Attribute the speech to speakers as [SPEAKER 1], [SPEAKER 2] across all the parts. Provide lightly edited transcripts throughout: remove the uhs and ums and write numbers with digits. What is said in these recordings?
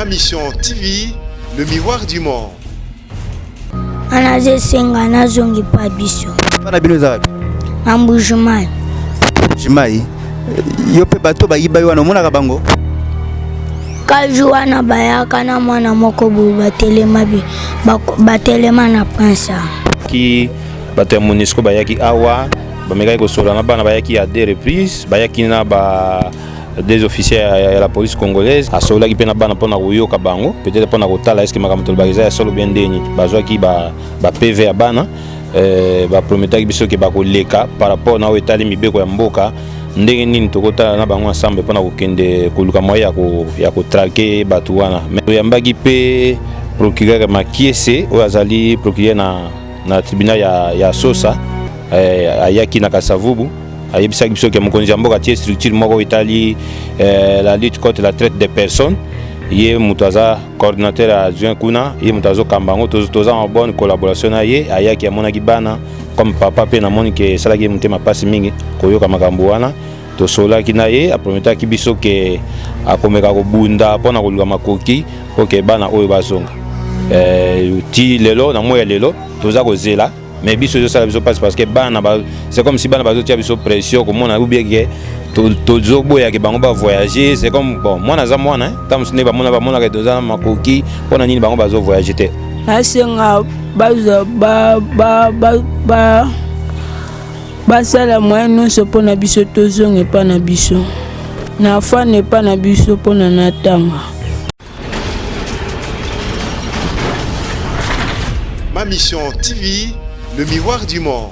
[SPEAKER 1] Ma Mission TV, le miroir du monde.
[SPEAKER 2] Wana azosenga nazonga epa biso.
[SPEAKER 3] Bana bino eza wapi?
[SPEAKER 2] Na Mbujimayi.
[SPEAKER 3] Mbujimayi. Yo mpe bato bayiba yo wana omonaka bango?
[SPEAKER 2] Kaju wana bayaka na mwana moko boye batelema batelema na prince.
[SPEAKER 4] Ki bato ya MONUSCO bayaki awa bamekaki kosolola na bana bayaki ya deux reprises bayaki na ba des officiers ya la police congolaise asololaki mpe na bana mpona koyoka bango peut-être mpona kotala eske makambo tolobaka eza ya solo bien ndeni bazwaki ba, ba PV ya bana eh, baprometaki biso ke bakoleka par rapport na oyo etali mibeko ya mboka ndenge nini tokotala na bango ensemble mpona kokende koluka moyen ya kotrake bato wana. Toyambaki mpe procureur Makiese oyo azali procureur na, na tribunal ya, ya Sosa eh, ayaki na Kasavubu ayebisaki biso ke mokonzi ya mboka atie structure moko etali eh, la lutte contre la traite des personnes ye moto aza coordinateur adjoint kuna ye moto azokamba yango toza en bonne collaboration na ye ayaki amonaki bana comme papa mpe namoni ke esalaki ye motema mpasi mingi koyoka makambo wana tosololaki na ye aprometaki biso ke akomeka kobunda mpo na koluka makoki mpo ke bana oyo bazonga eh, ti lelo na moi ya lelo toza kozela mais biso ezosala biso mpasi parce que bana ba, c'est comme si bana bazotia biso pression komona ou bien ke tozoboya ke bango bavoyage c'est comme bon mwana aza mwana ntango mosusu nde bamona bamonaka toza na makoki mpo na nini bango bazovoyage te
[SPEAKER 5] nasenga bazwa ba, ba, ba, ba, basala moyen nyonso mpo na biso tozonga epai na biso na fana epai na biso mpo na natanga.
[SPEAKER 1] Ma Mission TV, le miroir du monde.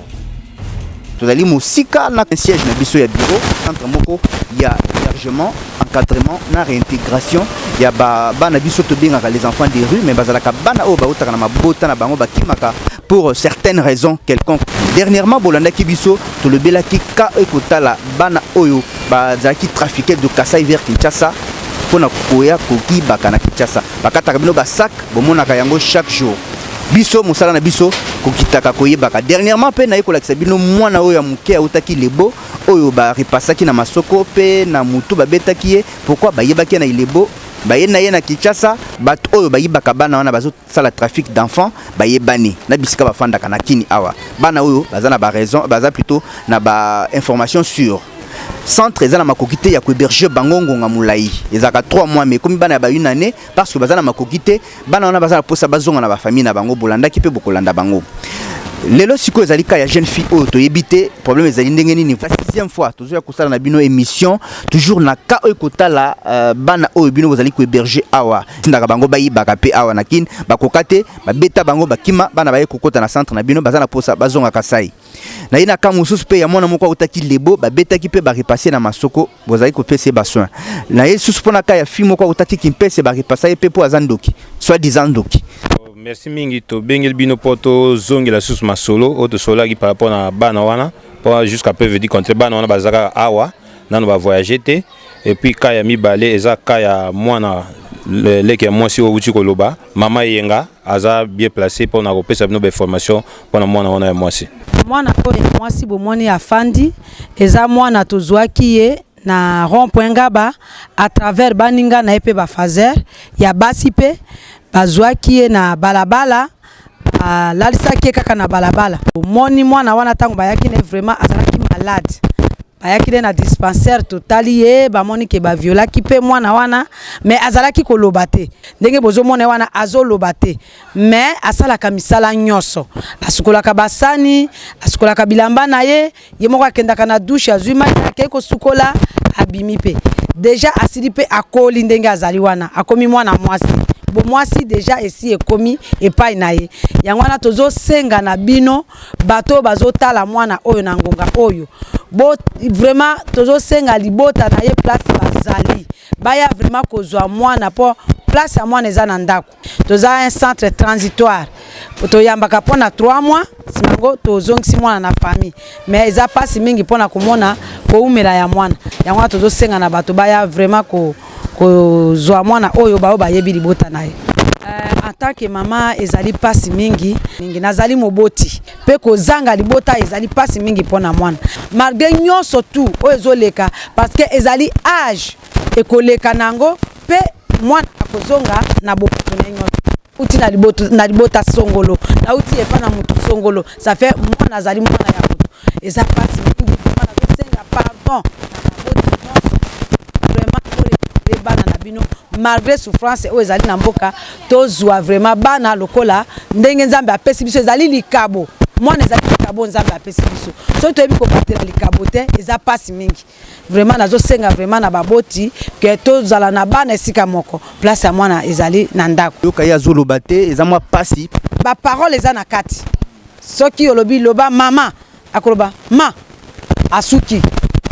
[SPEAKER 3] Tozali mosika na siège na biso ya bureau, centre moko ya hébergement, encadrement na réintégration ya ba bana biso tobengaka les enfants des rues, mais bazalaka bana oyo bautaka na mabota na bango bakimaka pour certaines raisons quelconques. Dernièrement bolandaki biso tolobelaki cas ekotala bana oyo bazalaki trafiqué de Kasai vers Kinshasa mpona koya kokibaka na Kinshasa. Bakataka bino ba sac, bomonaka yango chaque jour. Biso mosala na biso kokitaka koyebaka. Dernièrement mpe naye kolakisa bino mwana oyo ya moke autaki Lebo oyo ba repassaki na masoko mpe na mutu babetaki ye. Pourquoi bayebaki ye na Ilebo? Baye na ye na Kinshasa. Bato oyo bayibaka bana wana bazosala trafic d'enfants bayebani na bisika bafandaka na Kini awa. Bana oyo baza na ba raison, baza plutôt na ba information sûre. Centre eza na makoki te ya kohéberger bango ngonga molai, ezalaka 3 mois mais ekomi bana ya ba une année parce que baza na makoki te. Bana wana baza na posa bazonga na ba famille na bango, bolandaki mpe bokolanda bango. Lelo sikoyo ezali cas ya jeune fille oyo toyebi te problème ezali ndenge nini. La sixième fois tozoya kosala na bino émission toujours na cas oyo kotala bana oyo bino bozali kohéberger awa, tindaka bango bayibaka mpe awa na Kin, bakoka te, babeta bango bakima, bana baye kokota na centre na bino, baza na posa bazonga Kasai. Na ye na cas mosusu mpe ya mwana moko autaki Lebo, babetaki mpe barepasse na masoko, bozali kopesa ye basoin. Na ye susu mpona cas ya fille moko autaki Kimpese, barepasa ye mpe mpo aza ndoki, soit disant ndoki.
[SPEAKER 4] Merci mingi, tobengeli bino mpo tozongela susu masolo oyo tosololaki par rapport na bana wana, mpo jusqu'à preuve du contraire bana wana baza kaka awa nano bavoyage te. Et puis cas ya mibale eza cas ya mwana leke ya mwasi oyo wuti koloba mama Yenga aza bien placé mpona kopesa bino bainformation mpona mwana wana ya mwasi.
[SPEAKER 6] Mwana oyo ya mwasi bomoni afandi eza mwana tozwaki ye na rond point Ngaba à travers baninga na ye mpe bafazer ya basi mpe bazwaki ye na balabala, balalisaki ye kaka na balabala. Omoni mwana wana ntango bayaki ne vraiment azalaki malade, bayaki ne na dispensaire, totali ye bamoni ke baviolaki mpe mwana wana, mais azalaki koloba te. Ndenge bozomona ye wana azoloba te, mais asalaka misala nyonso, asukolaka basani, asukolaka bilamba na ye, ye moko akendaka na douche, azwi mai akei kosukola, abimi mpe deja asili mpe akoli ndenge azali wana, akomi mwana mwasi. Bo mwasi deja esi ekomi epai na ye. Yango wana tozosenga na bino bato oyo bazotala mwana oyo na ngonga oyo, bo vraiment tozosenga libota na ye place bazali baya vraiment kozwa mwana, po place ya mwana eza na ndako. Toza un centre transitoire, toyambaka mpona 3 mois, sima yango tozongisi mwana na famille, mais eza pasi mingi mpona komona koumela ya mwana. Yango wana tozosenga na bato baya vraiment kozwa mwana oyo bao bayebi libota na ye. En tant que mama ezali pasi mingi mingi, nazali moboti pe kozanga libota ezali pasi mingi mpona mwana, malgré nyonso tout oyo ezoleka, parce que ezali age ekoleka nango pe Mwana akozonga na bomoto na ye nyonso. Nauti na libota, na libota songolo, nauti epa na mutu songolo, ça fait mwana azali mwana ya mutu. Eza pasi mingi vraiment, nazosenga pardon na baboti nyonso vraiment, borecuperer bana na bino malgré souffrance oyo ezali na mboka. Tozwa vraiment bana lokola ndenge Nzambe apesi biso, ezali likabo. Mwana ezali likabo Nzambe apesi biso. Soki toyebi kobatela likabo te, eza pasi mingi vraiment. Nazosenga vraiment na baboti ke tozala na bana esika moko, place ya mwana ezali na ndako.
[SPEAKER 3] Yoka ye azoloba te, eza mwa pasi.
[SPEAKER 6] Baparole eza na kati. Soki olobi loba mama, akoloba ma, asuki.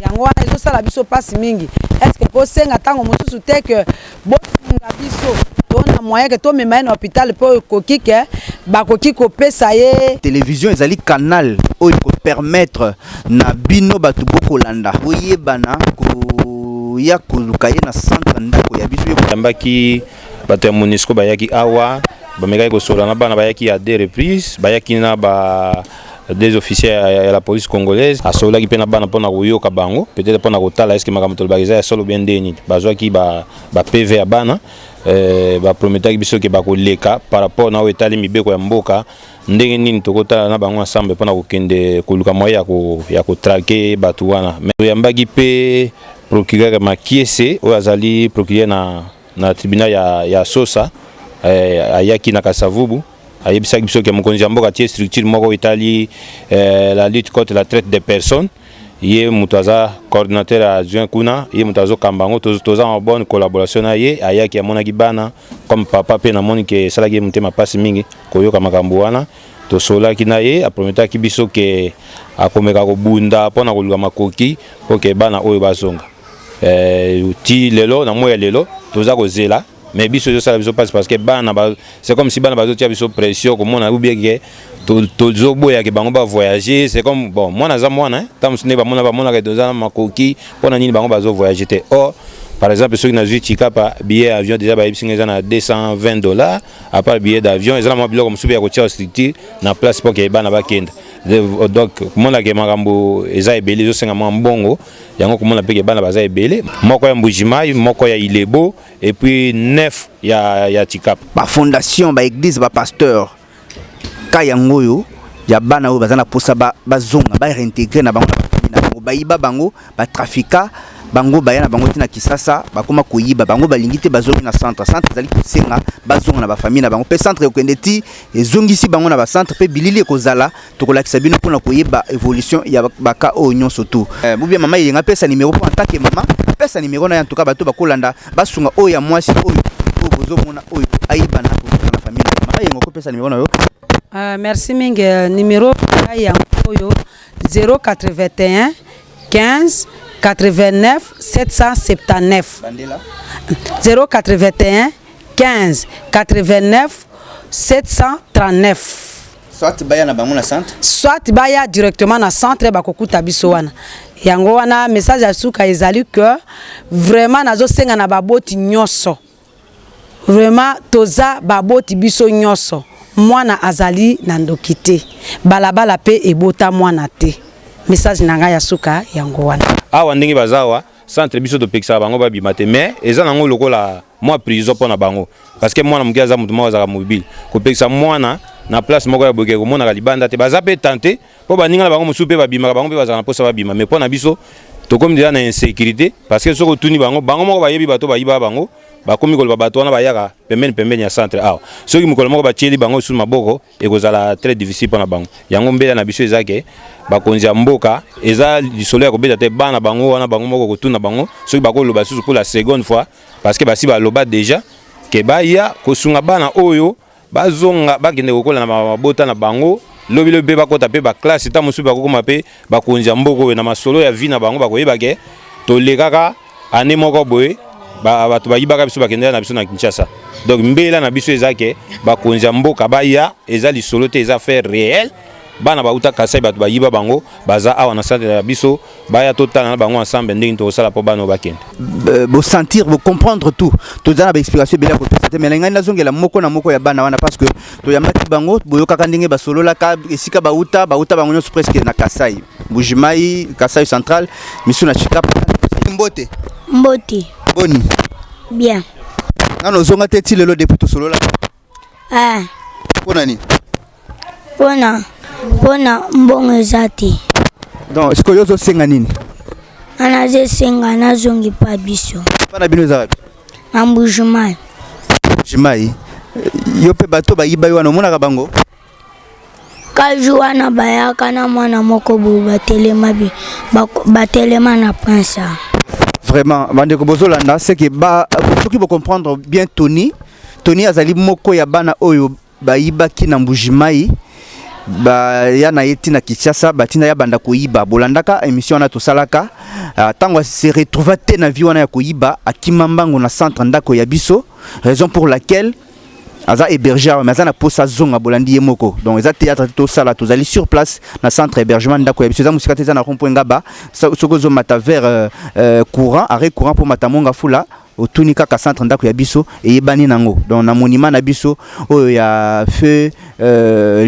[SPEAKER 6] Yango wana ezosala biso mpasi mingi. Est-ce kosenga ntango mosusu te ke bosunga biso to na moyen ke tomema ye na hôpital, mpo ekoki ke bakoki kopesa ye?
[SPEAKER 3] Télévision ezali canal oyo ekopermettre na bino bato bokolanda, boyebana koya koluka ye na centre ndako ya biso.
[SPEAKER 4] Yambaki bato ya MONUSCO, bayaki awa, bamekaki kosolola na bana. Bayaki ya deux reprises, bayaki na ba des officiers ya la police congolaise. Asololaki mpe na bana mpona koyoka bango, peut-être mpona kotala est-ce makambo tolobaka eza ya solo bien nde nini. Bazwaki ba PV ya bana, baprometaki biso ke bakoleka par rapport na oyo etali mibeko ya mboka, ndenge nini tokotala na bango ensemble mpona kokende koluka moyen ya kotraquer bato wana. Mais toyambaki mpe procureur Makiese oyo azali procureur na tribunal ya Sosa. Ayaki na Kasavubu, ayebisaki biso ke mokonzi ya mboka atie structure moko etali la lutte contre la traite des personnes. Ye moto aza coordinateur adjoint kuna, ye moto azokamba yango. Toza en bonne collaboration na ye. Ayaki, amonaki bana comme papa, mpe namoni ke esalaki ye motema mpasi mingi koyoka makambo wana. Tosololaki na ye, aprometaki biso ke akomeka kobunda mpona koluka makoki mpo ke bana oyo bazonga. Ti lelo na moi ya lelo toza kozela, mais biso ezosala biso mpasi parce que bana, c'est comme si bana bazotia biso pression komona ou bien ke tozoboyake bango bavoyage. C'est comme bon, mwana aza mwana, ntango mosusu nde bamona, bamonaka toza na makoki, mpona nini bango bazovoyage te? Or par exemple soki nazwi Tshikapa, billet avion déjà bayebisi nga eza na 220 $. À part billet d'avion, eza na mwa biloko mosusu ya kotia structure na place mpo ke bana bakenda. Donc komonake makambo eza ebele, ezosenga mwa mbongo. Yango komona mpe ke bana baza ebele, moko ya Mbujimai, moko ya Ilebo et puis neuf ya Tshikapa.
[SPEAKER 3] Bafondation, baéglise, bapasteur, ka yango oyo ya bana oyo baza na mposa bazonga, baréintégrer na bango na bafamille na bango. Bayiba bango, batrafika bango, baya na bango ntina Kisasa, bakóma koyiba bango, balingi te, bazongi na centre. Centre ezali kosenga bazonga na bafamille na bango, mpe centre ekokende ti ezongisi bango na bacentre. Mpe bilili ekozala, tokolakisa bino mpona koyeba évolution ya baka oyo nyonso tu. Bubia mama Eyenga, pesa numéro mpo en tant que mama, pesa numéro na ye. En tout cas bato bakolanda, basunga oyo ya mwasi oyo oyo bozomona oyo, ayebana kozonga na famille na. Mama Eyenga, okopesa numéro na yo?
[SPEAKER 6] Merci mingi. Numéro ngai yango oyo: 081 15 89 779.
[SPEAKER 3] Bandela.
[SPEAKER 6] 081 15 89 739.
[SPEAKER 3] Soit baya na bango na centre.
[SPEAKER 6] Soit baya directement na centre, bakokuta biso wana. Yango wana message ya suka ezali que vraiment nazosenga na baboti nyonso, vraiment toza baboti biso nyonso, mwana azali na ndoki te, balabala mpe ebota mwana te. Message na ngai ya suka yango wana.
[SPEAKER 4] Awa ndenge baza awa, centre biso topekisaka bango babima te, mais eza nango lokola mwa prison mpo na bango, parce que mwana moke aza motu moko azalaka mobile. Kopekisa mwana na place moko ya boye, komonaka libanda te, baza mpe tente mpo baninga na bango mosusu mpe babimaka, bango mpe bazala na mposa babima. Mais mpo na biso tokomi déjà na insécurité, parce que soki otuni bango, bango moko bayebi bato bayiba bango, bakomi koloba bato wana bayaka pembeni pembeni ya centre awa. Soki mokolo moko batieli bango lisusu maboko, ekozala très difficile mpo na bango. Yango mbela na biso eza ke bakonzi ya mboka, eza lisolo ya kobeta te. Bana bango wana, bango moko kotuna bango soki bakoloba lisusu pour la seconde fois, parce que basi baloba déjà ke baya kosunga bana oyo bazonga, bakende kokola na mabota na bango. Lobilobi mpe bakɔta mpe baclasse, ta mosusu bakokoma mpe bakonzi ya mboka oyo. Na masolo ya vie na bango bakoyeba ke tolekaka ane moko boye, bato bayibaka biso, bakendela na biso na Kinshasa. Donc mbela na biso eza ke bakonzi ya mboka baya. Eza lisolo te, eza fait réel. Bana bauta Kasai, bato bayiba bango, baza awa na centre ya biso. Baya totala na bango ensemble ndenge tokosala mpo bana oyo bakende.
[SPEAKER 3] Bosentir, bocomprendre tout. Toza na baexplication ebele ya kopesa te, mais na ngai nazongela moko na moko ya bana wana, parce que toyambaki bango, boyokaka ndenge basololaka esika bauta. Bauta bango nyonso presque na Kasai, Mbujimai, Kasai Central, misu na Tshikapa. Mbote.
[SPEAKER 2] Mbote.
[SPEAKER 3] Boni?
[SPEAKER 2] Bien.
[SPEAKER 3] Nano ozonga te ti lelo depuis tosolola?
[SPEAKER 2] Eh.
[SPEAKER 3] Mpo na nini?
[SPEAKER 2] Mpona mbongo eza te.
[SPEAKER 3] Donc sikoyo ozosenga nini?
[SPEAKER 2] Nga nazosenga nazongi pa biso.
[SPEAKER 3] Mpa na bino eza wapi?
[SPEAKER 2] Na Mbujimai.
[SPEAKER 3] Mbujimai. Yo mpe bato bayiba yo wana omonaka bango?
[SPEAKER 2] Kaju wana bayaka na mwana moko boye, batelema batelema na prince.
[SPEAKER 3] Vraiment, bandeko bozolanda, c'est que ba soki bocomprendre bien, Tony, Tony azali moko ya bana oyo bayibaki na Mbujimai, baya na ye ntina Kinshasa, batinda ya banda koyiba. Bolandaka émission wana tosalaka. Ntango ase retrouva te na vie wana ya koyiba, akima mbango na centre Ndako ya Biso, raison pour laquelle aza hébergé awa, mais aza na posa azonga. Bolandi ye moko. Donc eza théâtre te tosala, tozali sur place na centre hébergement Ndako ya Biso. Eza mosika te, eza na rond point Ngaba. Soki ozomata vers courant, arrêt courant mpo mata Monga Fula, otuni kaka centre Ndako ya Biso, eyebani nango. Donc na monument na biso oyo ya feu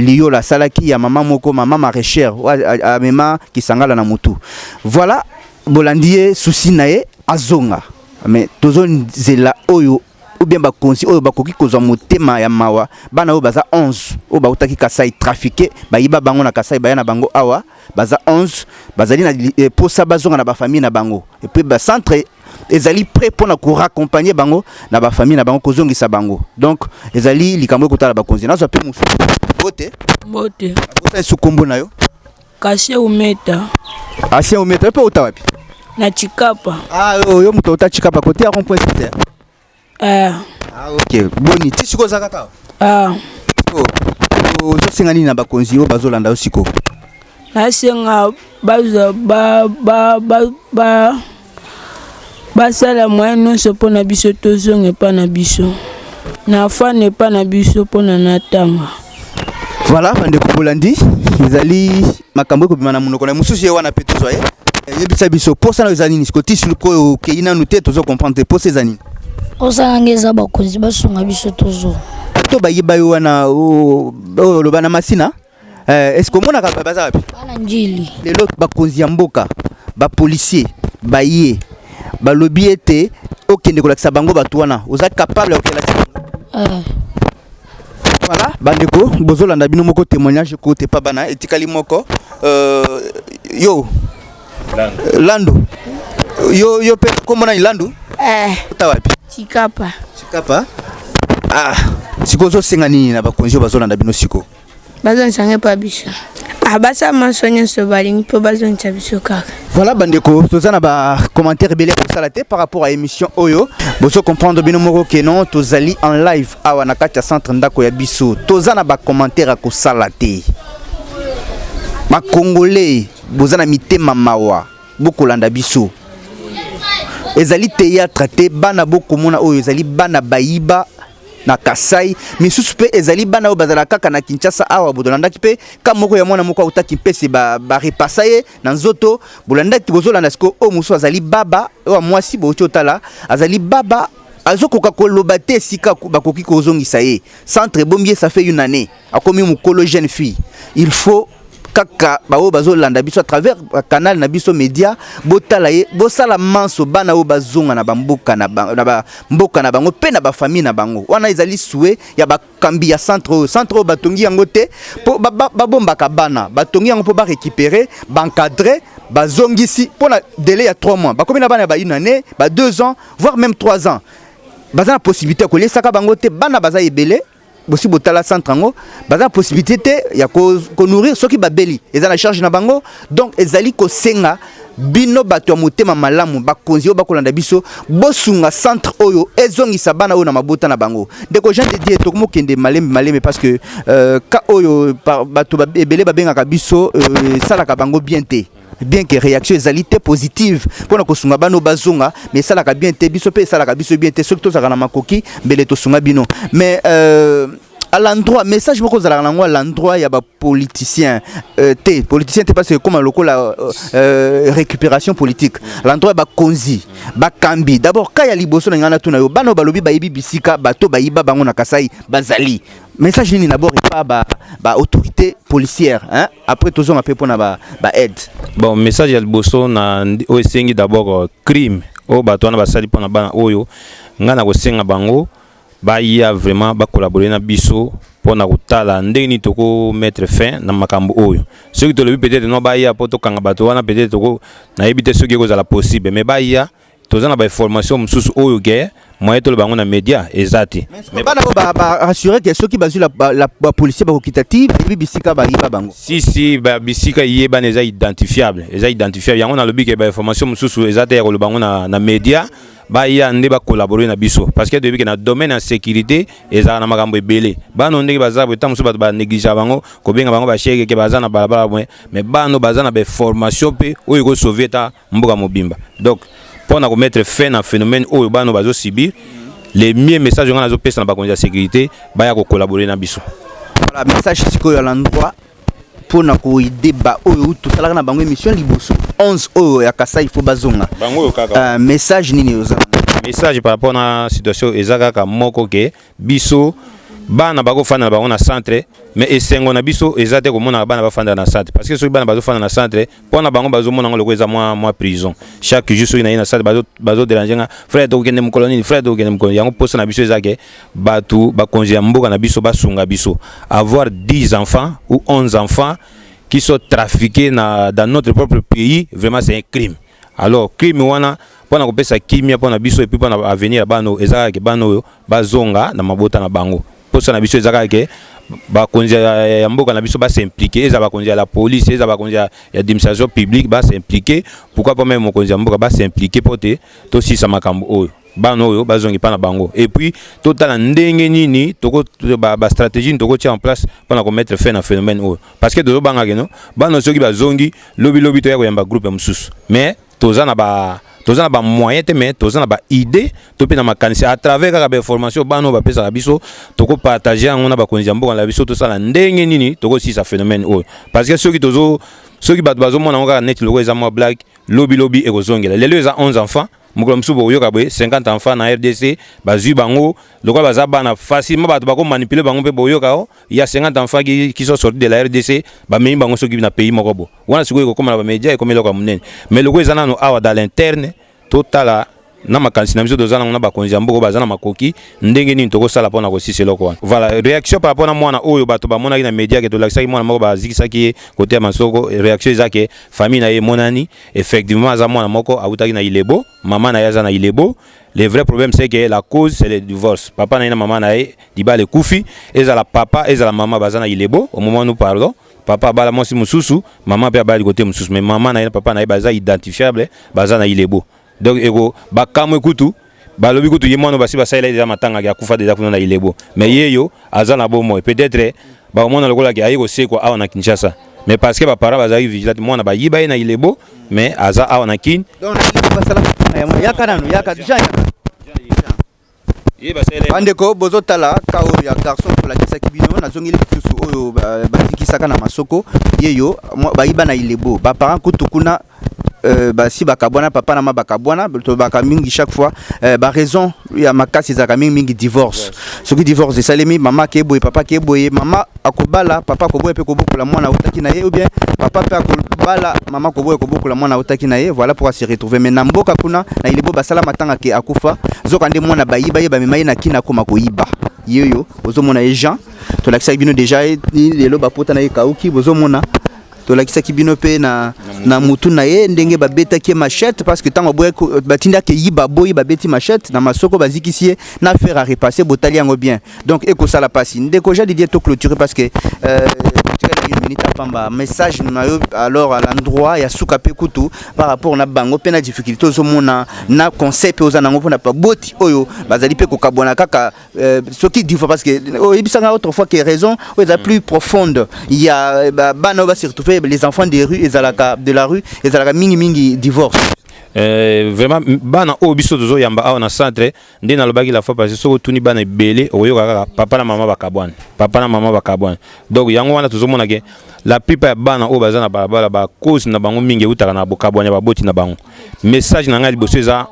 [SPEAKER 3] Liola asalaki ya mama moko, mama maraîchère amema Kisangala na mutu. Voilà, bolandi ye, souci na ye azonga, mais tozozela oyo ou bien bakonzi oyo bakoki kozwa motema ya mawa. Bana oyo baza 11 oyo bautaki Kasai, trafiqué, bayiba bango na Kasai, baya na bango awa, baza 11, bazali na posa bazonga na bafamille na bango. Et puis bacentre ezali prêt mpona koraccompagner bango na bafamille na bango, kozongisa bango. Donc ezali likambo ekotala bakonzi. Nazwa mpe mosusu. Mbote.
[SPEAKER 5] Mbote.
[SPEAKER 3] Abosa esu kombo na yo?
[SPEAKER 5] Kashe Umeta.
[SPEAKER 3] Asien Umeta, mpe outa wapi?
[SPEAKER 5] Na Chikapa.
[SPEAKER 3] Ah, yo moto outa Chikapa, côté ya rond point cité?
[SPEAKER 5] Eh.
[SPEAKER 3] Ah, ok. Boni, ti sikoyo oza kaka?
[SPEAKER 5] Ah.
[SPEAKER 3] Ozosenga nini na bakonzi oyo bazolanda yo sikoyo?
[SPEAKER 5] Nasenga bazwa ba ba ba ba basala moyen nyonso mpona biso tozonga epa na biso, na fana epa na biso mpona natanga.
[SPEAKER 3] Voilà, bandeko bolandi, ezali makambo ekobima na monoko na mosusu ye wana mpe tozwa ye. Yebisa biso, posa na yo eza nini sikoyo? Ti sikoyo okei nanu te, tozo comprendre te. Posa eza nini?
[SPEAKER 2] Posa nanga eza bakonzi basunga biso tozonga.
[SPEAKER 3] To bayiba yo wana oyo oloba na Masina, est ce que omonaka baza wapi?
[SPEAKER 2] Bana Njili.
[SPEAKER 3] Lelo bakonzi ya mboka, bapolicier baye, balobi ete okende kolakisa bango bato wana, oza capable ya kokelakisa bango?
[SPEAKER 2] Eh.
[SPEAKER 3] Voilà, bandeko bozolanda bino moko témoignage kote pa bana. Etikali moko, yo Lando. Yo mpe kombo nani? Lando?
[SPEAKER 5] Eh.
[SPEAKER 3] Ota wapi?
[SPEAKER 5] Chikapa.
[SPEAKER 3] Chikapa. Ah, sikoyo ozosenga nini na bakonzi oyo bazolanda bino sikoyo?
[SPEAKER 5] Bazongisa ngai mpa biso. Ah, basala manso nyonso balingi mpo bazongisa biso kaka.
[SPEAKER 3] Voilà, bandeko, toza na bacommentaire ebele ya kosala te par rapport à émission oyo. Bozo comprendre bino moko ke non, tozali en live awa na kati ya centre Ndako ya Biso. Toza na bacommentaire ya kosala te. Bakongolais boza na mitema mawa, bokolanda biso. Ezali théâtre te. Bana bokomona oyo ezali bana bayiba na Kasai, misusu mpe ezali bana oyo bazala kaka na Kinshasa awa. Bolandaki mpe ka moko ya mwana moko autaki mpese, barepasa ye na nzoto. Bolandaki, bozolanda sikoyo. Oyo mosusu azali baba, oyo ya mwasi bouti otala azali baba, azokoka koloba te esika bakoki kozongisa ye. Centre ebombi ye, ça fait une année, akomi mokolo, jeune fille. Il faut kaka baoyo bazolanda biso à travers canal na biso média botala ye, bosala manso bana oyo bazonga na bamboka na bamboka na bango mpe na bafamille na bango. Wana ezali souhait ya bakambi ya centre oyo. Centre oyo batongi yango te mpo babombaka bana, batongi yango mpo barécupérer, baencadrer, bazongisi mpo na délai ya 3 mois. Bakomi na bana ya ba une année, ba 2 ans, voire même 3 ans. Baza na possibilité ya koliesaka bango te. Bana baza ebele. Bosi botala centre yango, baza na possibilité te ya konourrir. Soki babeli, eza na charge na bango. Donc ezali kosenga bino bato ya motema malamu, bakonzi oyo bakolanda biso, bosunga centre oyo ezongisa bana oyo na mabota na bango. Ndeko Jean de Dieu, tokomokende malembe malembe parce que ka oyo bato ebele babengaka biso, esalaka bango bien te. Bien que réaction ezali te positive mpona kosunga bana oyo bazonga, mais esalaka bien te biso mpe, esalaka biso bien te. Soki tozalaka na makoki, mbele tosunga bino. Mais à l'endroit, message moko ozalaka nango à l'endroit ya bapoliticien te, politicien te, parce que ekóma lokola récupération politique, à l'endroit ya bakonzi, bakambi d'abord. Ka ya liboso na ngai natuna yo, bana oyo balobi bayebi bisika bato bayiba bango na Kasai bazali, message nini d'abord epa ba autorité policière, hein? Après tozonga mpe mpona ba aide.
[SPEAKER 4] Bon, message ya liboso na oyo esengi d'abord, crime oyo bato wana basali mpona bana oyo, ngai na kosenga bango. Baya vraiment bacollaborer na biso mpona kotala ndenge nini toko mettre fin na makambo oyo. Soki tolobi peut-être no baya mpo tokanga bato wana, peut-être toko, nayebi te soki ekozala possible, mais baya, toza na bainformation mosusu oyo ke moyen toloba yango na média eza te.
[SPEAKER 3] Bana oyo barassurer ke soki bazwi bapolicier, bakokita ti bayebi bisika bayiba bango.
[SPEAKER 4] Si, bisika yebana, eza identifiable, eza identifiable. Yango nalobi ke bainformation mosusu eza te ya koloba yango na média. Baya nde bacollaborer na biso, parce que toyebi ke na domaine ya sécurité ezalaka na makambo ebele. Bana ndenge baza boye, ntango mosusu bato banégliger bango, kobenga bango bashege ke baza na balabala boye, mais bana baza na bainformation mpe oyo ekosauver ta mboka mobimba. Donc mpona komettre fin na phénomène oyo bana bazosubir, le mieux, message nga nazopesa na bakonzi ya sécurité, baya kocollaborer na biso.
[SPEAKER 3] Voilà, message sikoyo à l'endroit mpona koaider ba oyo tosalaka na bango émission liboso, 11 oyo ya Kasai, faut bazonga.
[SPEAKER 4] Bango oyo kaka.
[SPEAKER 3] Message nini oza?
[SPEAKER 4] Message par rapport na situation eza kaka moko, ke biso bana bakofanda na bango na centre, mais esengo na biso eza te komona bana bafanda na centre, parce que soki bana bazofanda na centre, mpona bango bazomona yango lokola eza mwa prison. Chaque jour soki naye na centre, bazodéranger nga: "Frère, tokokende mokolo nini? Frère, tokokende mokolo?" Yango mposa na biso eza ke bato, bakonzi ya mboka na biso basunga biso. Avoir 10 enfants ou 11 enfants qui sont trafiqués dans notre propre pays, vraiment c'est un crime. Alors crime wana, mpona kopesa kimia mpona biso et puis mpona avenir ya bana oyo, eza kaka ke bana oyo bazonga na mabota na bango. Mposa na biso eza kaka ke bakonzi ya mboka na biso bas'impliquer, eza bakonzi ya la police, eza bakonzi ya administration publique, bas'impliquer, pourquoi pas même mokonzi ya mboka bas'impliquer, mpo te tosisa makambo oyo, bana oyo bazongi mpa na bango. Et puis totala ndenge nini bastratégie nini tokotia en place mpona komettre fin na phénomène oyo, parce que tozobangaka no bana soki bazongi, lobilobi toya koyamba groupe mosusu. Mais toza na bamoyen te, mais toza na baidée to mpe na makanisi à travers kaka bainformation bana oyo bapesaka biso. Tokopartager yango na bakonzi ya mboka na biso, tosala ndenge nini tokosisa phénomène oyo, parce que soki bato bazomona yango kaka neti lokola eza mwa blague, lobilobi ekozongela. Lelo eza 11 enfants, mokolo mosusu bokoyoka boye 50 enfants na RDC bazwi bango. Lokola baza bana, facilement bato bakomanipuler bango mpe boyoka o ya 50 enfants qui sont sortis de la RDC, bamemi bango soki na pays moko bo wana. Sikoyo ekokóma na bamédia, ekomi eloko ya monene. Mais lokola eza nano awa dans l'interne, totala na makanisi na biso toza nango na bakonzi ya mboka baza na makoki, ndenge nini tokosala mpona kosisa eloko wana. Voilà, réaction par rapport na mwana oyo bato bamonaki na média ke tolakisaki mwana moko bazikisaki ye kote ya Masoko, réaction eza ke famille na ye emonani. Effectivement, aza mwana moko awutaki na Ilebo, mama na ye aza na Ilebo. Le vrai problème, c'est que la cause, c'est le divorce. Papa na ye na mama na ye, libala ekufi. Ezala papa, ezala mama, baza na Ilebo. Au moment où nous parlons, papa abala mwasi mosusu, mama mpe abali kote mosusu, mais mama na ye na papa na ye baza identifiable, baza na Ilebo. Donc eko bakamwe kutu, balobi kutu ye mwana basi basalela deja matangaki, akufa deja kuna na Ilebo, mais ye yo aza na bomoi. Peut-être bakomona lokolaki aye kosekwa awa na Kinshasa, mais parce que baparent bazalaki vigilante, mwana bayiba ye na Ilebo, mais aza awa na Kine.
[SPEAKER 3] Donc basala yaka nanu, yaka Jean, yaka.
[SPEAKER 4] Ye basalela.
[SPEAKER 3] Bandeko bozotala ka oyo ya garçon tolakisaki bino, nazongeli lisusu oyo bazikisaka na Masoko. Ye yo bayiba na Ilebo, baparent kutu kuna basi bakabwana, papa na ma bakabwana. Tobaka mingi chaque fois, baraison ya makasi ezalaka mingimingi divorce. Soki divorce esalemi, mama akeye boye, papa akeye boye, mama akobala, papa akoboya mpe kobokola mwana autaki na ye, ou bien papa mpe akobala, mama akoboya kobokola mwana autaki na ye. Voilà pourquoi se retrouver. Mais na mboka kuna na Ilebo, basala matanga ke akufa, zoka nde mwana bayiba ye, bamema ye na Kina, akoma koyiba. Ye oyo ozomona ye, Jean, tolakisaki bino déjà ye. Lelo bapota na ye kauki, bozomona, tolakisaki bino mpe na mutu na ye ndenge babetaki ye machette, parce que ntango batindaki eyiba boyi, babeti machette na Masoko, bazikisi ye na fer à repasser. Botali yango bien. Donc ekosala mpasi. Ndeko Jean Didier, toclôturer parce que tikali une minute apamba. Message na yo alors à l'endroit ya suka mpe kutu par rapport na bango mpe na difficulté ozomona, na conseil mpe oza nango mpona baboti oyo bazali mpe kokabwana kaka soki dix fois, parce que oyebisanga autrefois que raison oyo eza plus profonde ya bana oyo base retrouver les enfants des rues, ezalaka de la rue, ezalaka mingimingi divorce.
[SPEAKER 4] Vraiment, bana oyo biso tozoyamba awa na centre, nde nalobaki la fois passée, soki otuni bana ebele, okoyoka kaka papa na mama bakabwana, papa na mama bakabwana. Donc yango wana tozomona ke la plupart ya bana oyo baza na balabala, bacause na bango mingi eutaka na bokabwani ya baboti na bango. Message na ngai liboso eza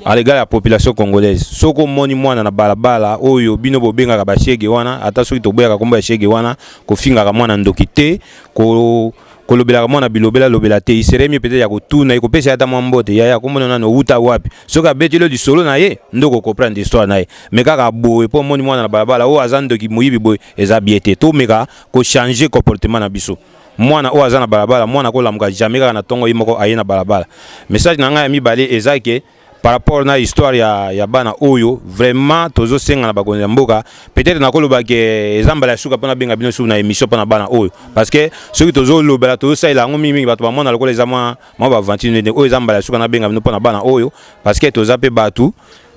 [SPEAKER 4] à l'égard ya population congolaise: soki omoni mwana na balabala oyo bino bobengaka bashege wana, ata soki toboyaka kombo ya shege wana, kofingaka mwana ndoki te, ko Kolobelaka mwana bilobela lobela te. Il serait mieux peut-être ya kotuna ye, kopesa ye ata mwa mbote: "Yaya, komona nani, owuta wapi?" Soki abeteli yo lisolo na ye, nde okocomprendre histoire na ye. Mais kaka boye mpo omoni mwana na balabala oyo aza ndoki, moyibi boye, eza bien te. Tomeka kochanger comportement na biso. Mwana oyo aza na balabala, mwana kolamuka jamais kaka na ntongo ye moko aye na balabala. Message na ngai ya mibale eza ke par rapport na histoire ya bana oyo, vraiment tozosenga na bakonzi ya mboka. Peut-être nakoloba ke eza mbala ya suka mpona benga bino suku na émission mpona bana oyo, parce que soki tozolobela, tozosalela yango mingimingi, bato bamona lokola eza mwa baaventure nde. Oyo eza mbala ya suka nabenga bino mpona bana oyo, parce que toza mpe bato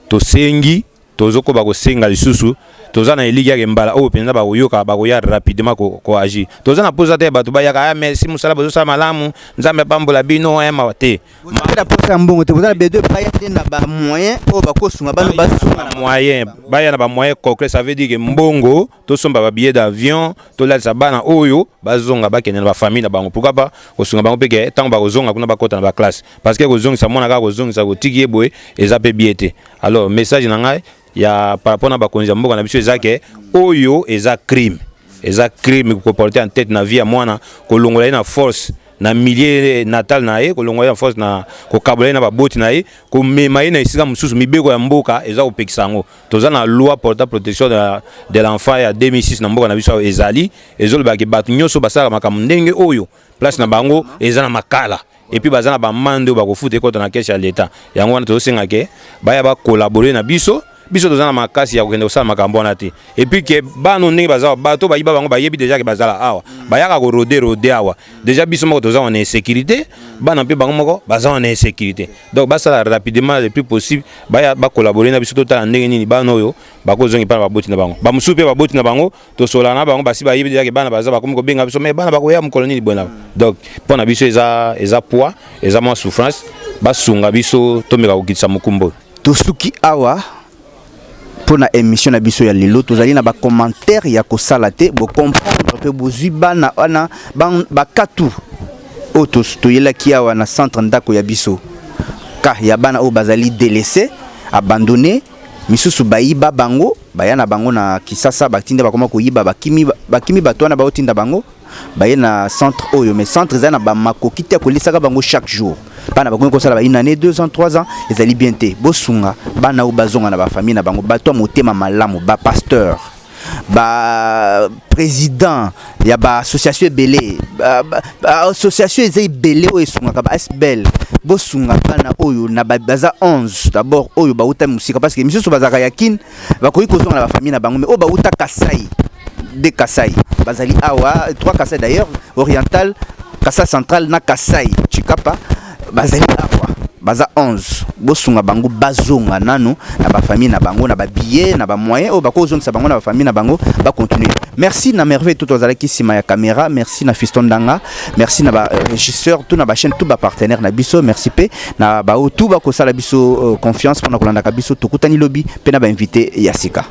[SPEAKER 4] tosengi, tozokoba kosenga lisusu. Toza na eliki yake mbala oyo mpenza bakoyoka, bakoya rapidement koagir. Toza na posa te bato bayaka: "Aya, merci, mosala bozosala malamu, Nzambe apambola bino." Ayama te.
[SPEAKER 3] Bozala posa ya mbongo te, bozala besoin baya nde na bamoyen oyo bakosunga bano basunga.
[SPEAKER 4] Moyen, baya na bamoyen concret. Ça veut dire ke mbongo, tosomba babillet d'avion, tolalisa bana oyo, bazonga, bakende na bafamille na bango. Pourquoi pas kosunga bango mpe ke ntango bakozonga kuna, bakɔta na baclasse? Parce que kozongisa mwana kaka, kozongisa, kotiki ye boye, eza mpe bien te. Alors message na ngai ya par rapport na bakonzi ya mboka na biso eza ke oyo eza crime, eza crime koporter atteinte na vie ya mwana, kolongola ye na force na milieu natal na ye, kolongola ye na force, na kokabola ye na baboti na ye, komema ye na esika mosusu. Mibeko ya mboka eza kopekisa yango. Toza na loi portant protection de l'enfant ya 2006 na mboka na biso. Awa ezali ezolobaki bato nyonso basalaka makambo ndenge oyo, place na bango eza na Makala, et puis baza na baamende oyo bakofuta, ekota na caisse ya l'État. Yango wana tozosenga ke baya bacollaborer na biso. Biso toza na makasi ya kokende kosala makambo wana te. Et puis ke bana ndenge baza, bato bayiba bango bayebi déjà ke bazala awa, bayaka korôder rôder awa. Déjà biso moko toza wana insécurité, bana mpe bango moko baza wana insécurité. Donc basala rapidement le plus possible, baya bacollaborer na biso, totala ndenge nini bana oyo bakozongi mpa na baboti na bango. Bamosusu mpe baboti na bango, tosolana na bango, basi bayebi déjà ke bana baza, bakomi kobenga biso: "Mais bana bakoya mokolo nini?" Boye na donc mpo na biso eza poids, eza mwa souffrance. Basunga biso, tomeka kokitisa mokumba oyo.
[SPEAKER 3] Tosuki awa mpo na émission na biso ya lelo. Tozali na bacommentaire ya kosala te. Bocomprendre mpe bozwi bana wana bakatu oyo toyelaki awa na centre Ndako ya Biso, ka ya bana oyo bazali délaissé, abandonné. Misusu bayiba bango, baya na bango na Kisasa, batinda, bakoma koyiba, bakimi, bakimi bato wana baotinda bango, baye na centre oyo. Mais centre eza na bamakoki te ya kolisaka bango chaque jour. Bana bakomi kosala ba une année, 2 ans, 3 ans, ezali bien te. Bosunga bana oyo bazonga na bafamille na bango. Bato ya motema malamu, bapasteur, baprésident ya baassociation ebele, baassociation eza ebele oyo esungaka, ba asbl, bosunga bana oyo na baza 11 d'abord oyo bauta mosika, parce que misusu bazalaka ya Kine, bakoki kozonga na bafamille na bango. Mais oyo bauta Kasai, de Kasai bazali awa, trois Kasai d'ailleurs, Oriental, Kasai Central na Kasai Chikapa, bazali awa, baza 11. Bosunga bango bazonga nanu na bafamille na bango, na babillet, na bamoyen oyo bakozongisa bango na bafamille na bango, bacontinue. Merci na Merveille to tozalaki nsima ya caméra. Merci na Fiston Ndanga. Merci na barégisseur tout, na bachaîne tout, bapartenaire na biso. Merci mpe na baoyo tout bakosala biso confiance mpona kolandaka biso. Tokutani lobi mpe na bainvité ya sika.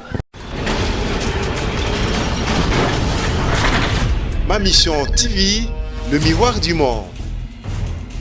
[SPEAKER 1] Ma Mission TV, le miroir du monde.